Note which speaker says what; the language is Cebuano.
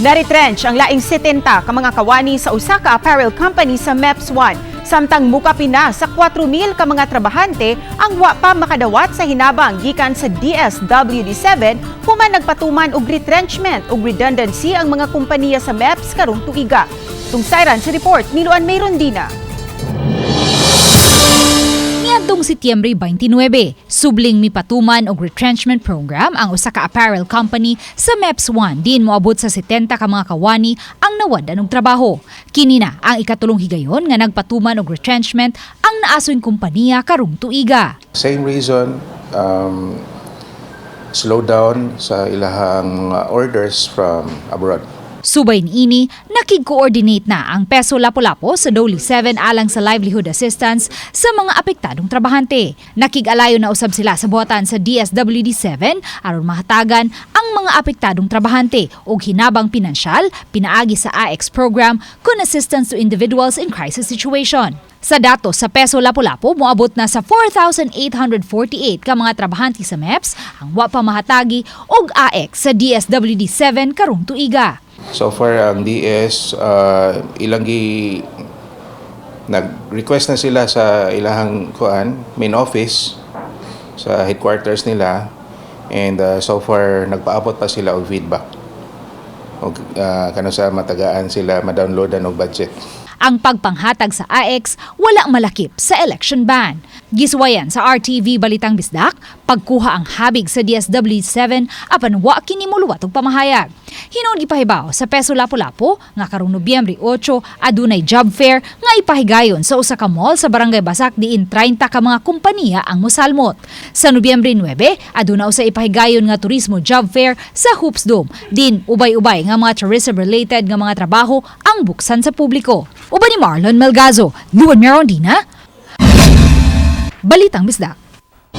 Speaker 1: Naretrench ang laing 70 ka mga kawani sa usa ka apparel company sa MEPS 1. Samtang mukapin na sa 4,000 ka mga trabahante ang wa pa makadawat sa hinabang gikan sa DSWD-7 human nagpatuman og retrenchment ug redundancy ang mga kompanya sa MEPS karong tuiga. Tungsayran sa report ni Luan May Rondina.
Speaker 2: Niadtong Setyembre 29, subling mipatuman og retrenchment program ang usa ka apparel company sa MEPS 1 diin moabot sa 70 ka mga kawani ang nawad-an og trabaho. Kini na ang ikatulong higayon nga nagpatuman og retrenchment ang naasoy kompanya karong tuiga.
Speaker 3: Same reason, slow down sa ilahang mga orders from abroad.
Speaker 2: Subay niini, nakig-coordinate na ang Peso Lapu-Lapu sa DOLE 7 alang sa livelihood assistance sa mga apektadong trabahante. Nakig-alayo na usab sila sa buhatan sa DSWD 7 aron mahatagan ang mga apektadong trabahante og hinabang pinansyal pinaagi sa AX program kun assistance to individuals in crisis situation. Sa datos sa Peso Lapu-Lapu, moabot na sa 4,848 ka mga trabahante sa MEPS ang wa pa mahatagi og AX sa DSWD 7 karong tuiga.
Speaker 3: So far, ang DS, ilang gi nag-request na sila sa ilahang kuan, main office, sa headquarters nila. And so far, nagpaabot pa sila og feedback. Og kano sa matagaan sila ma-downloadan og budget.
Speaker 2: Ang pagpanghatag sa AX wala malakip sa election ban. Gisuwayan sa RTV Balitang Bisdak, pagkuha ang habig sa DSWD-7 apan wa kini moluwat og pamahayag. Hinuon gipahibaw sa Peso Lapu-Lapu nga karong Nobyembre 8 adunay job fair nga ipahigayon sa usa ka mall sa Barangay Basak diin 30 ka mga kompanya ang mosalmot. Sa Nobyembre 9 aduna usa ipahigayon nga turismo job fair sa Hoops Dome din ubay-ubay nga mga tourism related nga mga trabaho ang buksan sa publiko. Uban ni Marlon Melgazo, Luan Merondina, Balitang Bisdak.